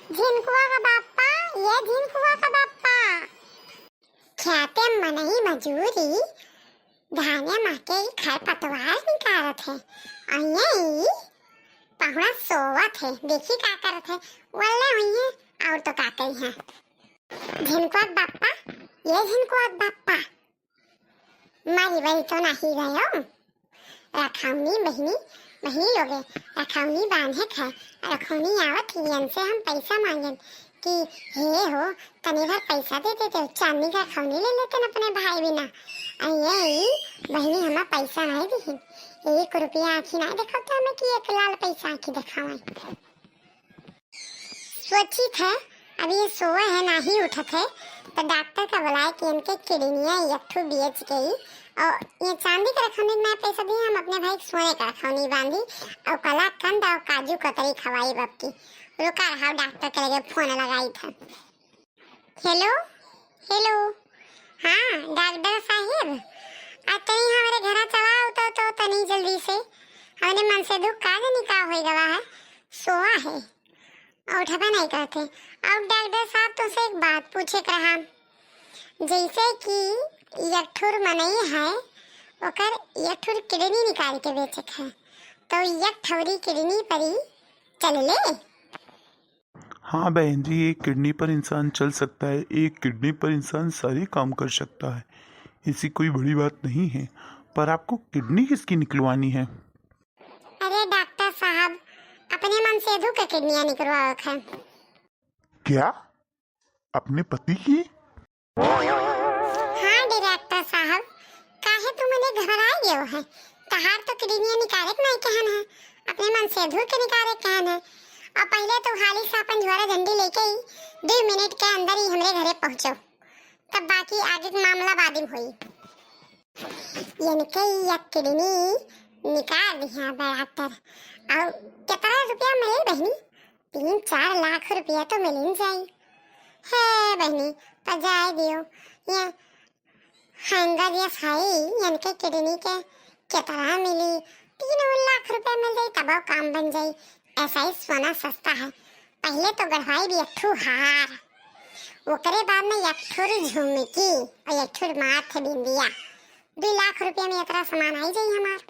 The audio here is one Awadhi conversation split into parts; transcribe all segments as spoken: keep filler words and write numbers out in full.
झिनकुआ का बाप्पा, ये झिनकुआ का बाप्पा। खेते मनई मजूरी, धाने माके ई खरपतवार निकारत है। और ये ई पहुना सोवत है, देखी का करत है। वल्ले हुई है, और तो का कही है। झिनकुआ का बाप्पा, ये झिनकुआ का बाप्पा। मरी वरी तो नाही गयो। रखौनी बहिनी, बहिनी लोगे, रखौनी बांधे थे। रखौनी आवत ही, इनसे हम पैसा मांगेन कि हे हो, तनी भर पैसा दे देते, चांदी का रखौनी ले लेते न अपने भाई बिना। अये बहिनी, हमा पैसा नहीं दिहिन। एक रुपया आँखी नहीं देखो तो हमें कि एक लाल पैसा आँखी देखावे। सोचित है, अब ये सोए है, नाही उठत है, तो डॉक्टर का बुलाए कि इनके किडनियाँ एक ठो बेच गई और ये चांदी के रखौनी में पैसा दिए, हम अपने भाई के सोने का रखौनी बांधी और कलाकंद और काजू कतरी खवाई बबकी। रुका रहा, डॉक्टर के लगे फोन लगाई था। हेलो, हेलो, हाँ डॉक्टर साहेब, आ तनी हमरे घरा चला आओ तो, तो तनी जल्दी से। हमरे मनसेधु का जानी का होई गवा है, सोआ है। उठबे नहीं करते। अब डॉक्टर साहब, तुमसे एक बात पूछे के रहा, जैसे कि एक ठुर मनई है, ओकर एक ठुर किडनी निकाल के बेचे के है, तो एक ठौरी किडनी परी चल ले? हाँ बहन जी, एक किडनी पर इंसान चल सकता है, एक किडनी पर इंसान सारे काम कर सकता है, ऐसी कोई बड़ी बात नहीं है। पर आपको किडनी किसकी निकलवानी है? अरे डॉक्टर साहब, अपने मनसेधु के किडनियाँ निकलवावक है। क्या? अपने पति की? हाँ डायरेक्टर साहब, काहे तू मने घबराए गयो है? तहार तो किडनियाँ निकाले के नहीं कहन है, अपने मनसेधु के निकाले के कहन है। और पहले तो हाली से अपन झोरा झंडी लेके ही दो मिनट के अंदर ही हमरे घरे पहुँचो। तब बाकी आगे के मामला बाद में होई। इनके ये किडनी निकाल दिया बा डॉक्टर। और कितना रुपया मिले बहनी? तीन चार लाख रुपया तो मिल ही जाई। हे बहनी, तो जाए दियो। ये हैंगर ये साई, इनके किडनी के कितना मिली? तीन लाख रुपया मिल जाई, तब काम बन जाई। ऐसा ही सोना सस्ता है। पहले तो गढ़वाई भी एक ठो हार, ओकरे बाद में एक ठो झुमकी और एक ठो माथ बिंदिया। दो लाख रुपया में इतना सामान आई जाई हमार।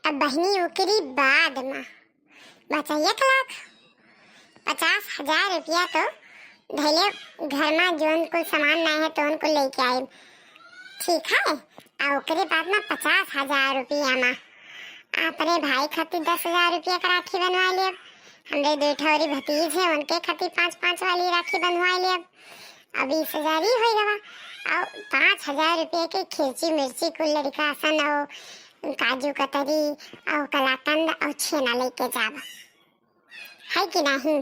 अब बहनी ओकरी बाद में बचा एक लाख। पचास हजार रुपया तो धैले घर में जौन कुल सामान नहीं है तो उनको लेके आए, ठीक है। आ ओकरे बाद में पचास हजार रुपया में अपने भाई खातिर दस हजार रुपया का राखी बनवा लेब। हमरे दो ठौरी भतीज है, उनके खातिर पाँच पाँच वाली राखी बनवा लेब। अब बीस हजार ही होई गवा। और पाँच हजार रुपया के खिरची मिर्ची कुल लड़का सन और काजू कतरी और कलाकंद और छेना लेके जाब, है कि नहीं?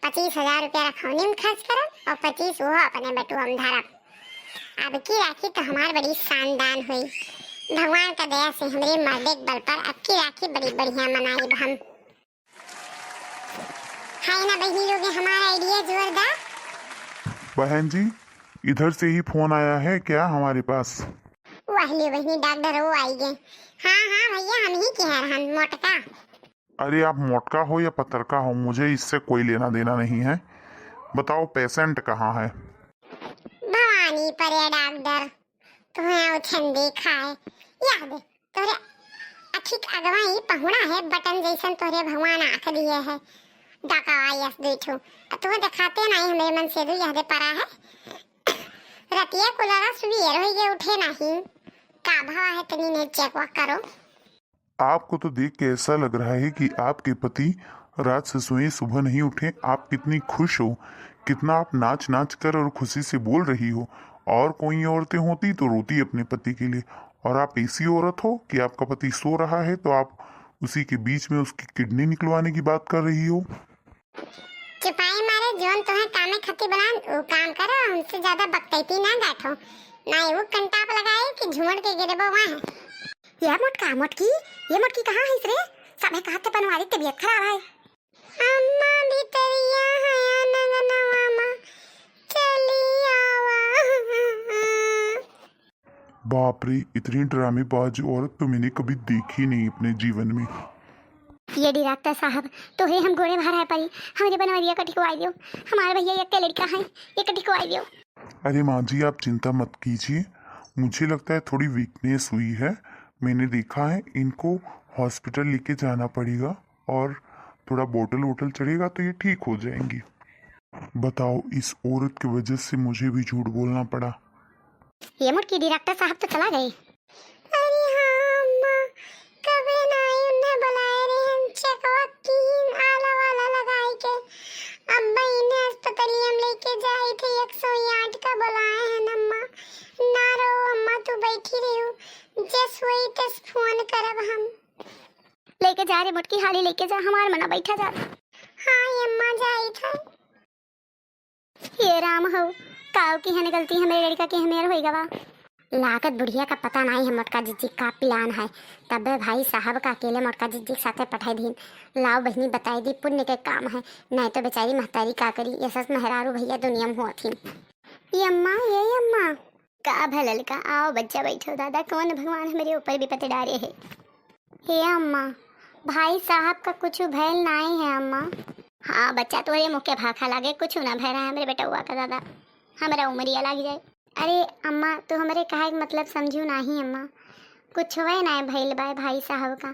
पच्चीस हजार रुपया रखौनी में खर्च करब और पच्चीस वो अपने बटुआ में धरब। अब की राखी तो हमार बड़ी शानदान हुई। भगवान का दया से हमरे मर्दे के बल पर अब की राखी बड़ी बढ़िया मनाइब हम। है ना बहनी लोग, हमारा आइडिया जोरदार। बहन जी, इधर से ही फोन आया है क्या हमारे पास? वाह ले बहनी, डॉक्टर वो आई गए। हाँ हाँ भैया, हम ही के हैं रहन मोटका। अरे आप मोटका हो या पतरका हो, मुझे इससे कोई लेना देना नहीं है। बताओ पेशेंट कहाँ है? भवानी पर है डॉक्टर, तुम्हें उठन देखा है। याद है तोरे अखिक अगवा ही पहुना है, बटन जैसन तोरे भगवान आँख दिए है। डकावा यस देखो, आ तुम्हें दिखाते नहीं, हमें मन से दू यह दे परा है। रतिया कुलारा सुबेर होई गए, उठे नहीं। का भवा है, तनी ने चेक वक करो। आपको तो देख के ऐसा लग रहा है कि आपके पति रात से सोए सुबह नहीं उठे। आप कितनी खुश हो, कितना आप नाच नाच कर और खुशी से बोल रही हो। और कोई औरतें होती तो रोती अपने पति के लिए, और आप ऐसी औरत हो कि आपका पति सो रहा है तो आप उसी के बीच में उसकी किडनी निकलवाने की बात कर रही हो। चुपाई मारे, जोन तोहे कामे खातिर बुलान, उ काम करो, हमसे ज्यादा बकतैती ना गाठो, ना वो कंटाप लगाए कि झुमड़ के गिरबो वहाँ। ये मोटका, मोटकी, ये मोटकी कहाँ है रे? सबे कहत के पनवारी तबीयत खराब है। अम्मा भितरिया है अंगनवा मा, चली आवा। बाप रे, इतनी ड्रामेबाज औरत तो मैंने कभी देखी नहीं अपने जीवन में। ये ए डॉक्टर साहब, तोहरे हम गोड़े भराए परी, हमरे बनवरिया का टिकवाई दियो। हमारे भैया एक लड़का है, एक टिकवाई दियो। अरे माँ जी, आप चिंता मत कीजिए, मुझे लगता है थोड़ी वीकनेस हुई है। मैंने देखा है, इनको हॉस्पिटल लेके जाना पड़ेगा और थोड़ा बोतल वोटल चढ़ेगा तो ये ठीक हो जाएंगी। बताओ, इस औरत की वजह से मुझे भी झूठ बोलना पड़ा। ये मोटकी डॉक्टर साहब तो चला गए। अरे हाँ अम्मा, कबे ना आई, उन्हें बुलाए रहे हम चेकवा की आला वाला लगाई के। अब्बा इन्हें अस्पतालिया में लेके जाए थे, एक सौ आठ का बुलाए हैं अम्मा। ना रो अम्मा, तू बैठी रहो, जस हुई तस फोन करब हम। लेके जा रे मोटकी, हाली लेके जा, हमार मना बैठा जा। हाँ अम्मा, जाई था। हे राम हो, काऊ की हने गलती, हमरे लड़का के हमेर होई गवा। लागत बुढ़िया का पता नाई है मोटका जिज्जी का प्लान है, तबे भाई साहब का अकेले मोटका जिज्जी के साथे पठाई दीन। लाओ बहिनी, बताई दी, पुण्य के काम है, नहीं तो बेचारी महतारी का करी, ये सस मेहरारू भैया दुनिया में होत ही। ये अम्मा, ये अम्मा। का भलल का, आओ बच्चा बैठो दादा, कौन भगवान हमरे ऊपर विपत डारे है। हे अम्मा, भाई साहब का कुछ भयल नाई है अम्मा। हाँ बच्चा, तोहरे मुँह के भाखा लागे, कुछ ना भय रहा है हमरे बेटउआ का दादा, हमरा उमरिया लाग जाए। अरे अम्मा, तू हमरे कहे के मतलब समझू नाही अम्मा, कुछ हुए ना भइल बाय भाई साहब का।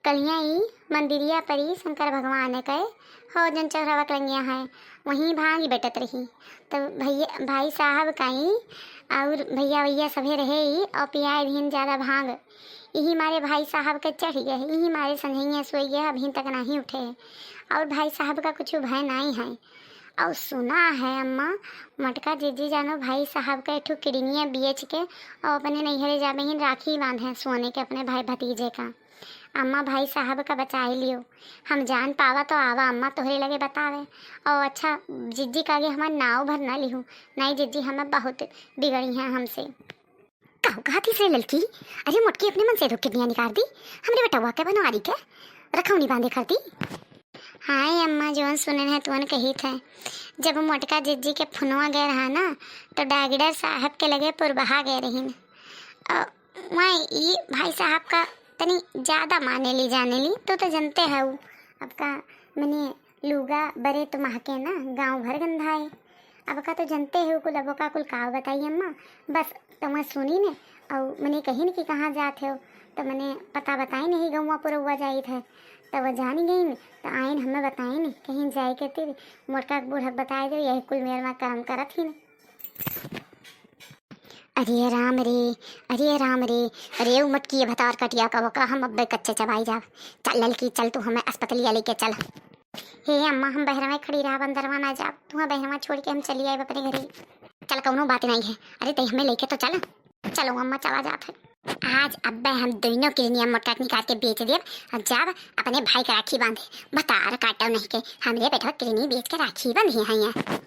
कलिया ई मंदिरिया परी शंकर भगवान के हो जन चौरावा कलंगिया है, वहीं भांग बेटत रही। तो भैया, भाई साहब का ई और भैया वैया सभे रहे ई और पियाए भी ज्यादा भांग, यही मारे भाई साहब के चढ़ गए, यही मारे संझैया सोई गए, अभी तक नहीं उठे। और भाई साहब का कुछ भय नहीं है। और सुना है अम्मा, मोटका जिज्जी जानो भाई साहब का एक ठो किडनिया बेच के और अपने नैहरे जाबे ही राखी बांधे सोने के अपने भाई भतीजे का। अम्मा, भाई साहब का बचाए लियो, हम जान पावा तो आवा अम्मा तोहरे लगे बतावे। और अच्छा, जिज्जी का आगे हमार नाव भर ना लिहू, नहीं जिज्जी हमें बहुत बिगड़ी है हमसे। काहू कहा थी से ललकी? अरे मोटकी अपने मन से धोखे दिया निकाल दी, हमरे बेटवा के बनवारी के रखौनी बांधे खाती। हाँ ए अम्मा, जौन सुनन है तुअन कही थे। जब मोटका जिज्जी के फुनवा गए रहा ना, तो डागडर साहब के लगे पुरबहा गए रहीन। अ, वहाँ ई भाई साहब का तनी ज्यादा माने ली जाने ली, तो, तो जनते है उ। अब का मने लूगा बरे तो महके ना, गाँव भर गंधाए। अब का तो जनते है उ कुल, अब का कुल काव बताई अम्मा। बस तमा सुनी ने, और मने कही न कि कहाँ जात हो, तो मने पता बताई नहीं, गौवा पुरौवा जाइत है। तब वो जानी गई न, तो आइन हमें बताई नहीं, कहीं जाए के तिर मोटका के बूढ़ा के बताए दे, यही कुल मेर में काम करत ही न। अरे राम रे, अरे राम रे, अरे उ मटकी भतार कटिया का बका, हम अब्बे कच्चे चबाई जाब। चल ललकी, चल तू हमें अस्पतालिया लेके चल। हे अम्मा, हम बहरवा खड़ी रहब, अंदरवा ना जाब, तू बहरवा छोड़ के हम चली आए अपने घरे। चल, कौनो बात नहीं है, अरे ते हमें लेके तो चल। चलो अम्मा, चला जात है। आज अब्बे हम दोनों किडनिया मोटका के निकाल के बेच देब और जाब अपने भाई के राखी बांधे। भतार काटो नहीं के, हमरे बेटवा किडनी बेच के राखी बांधे हैं यहाँ।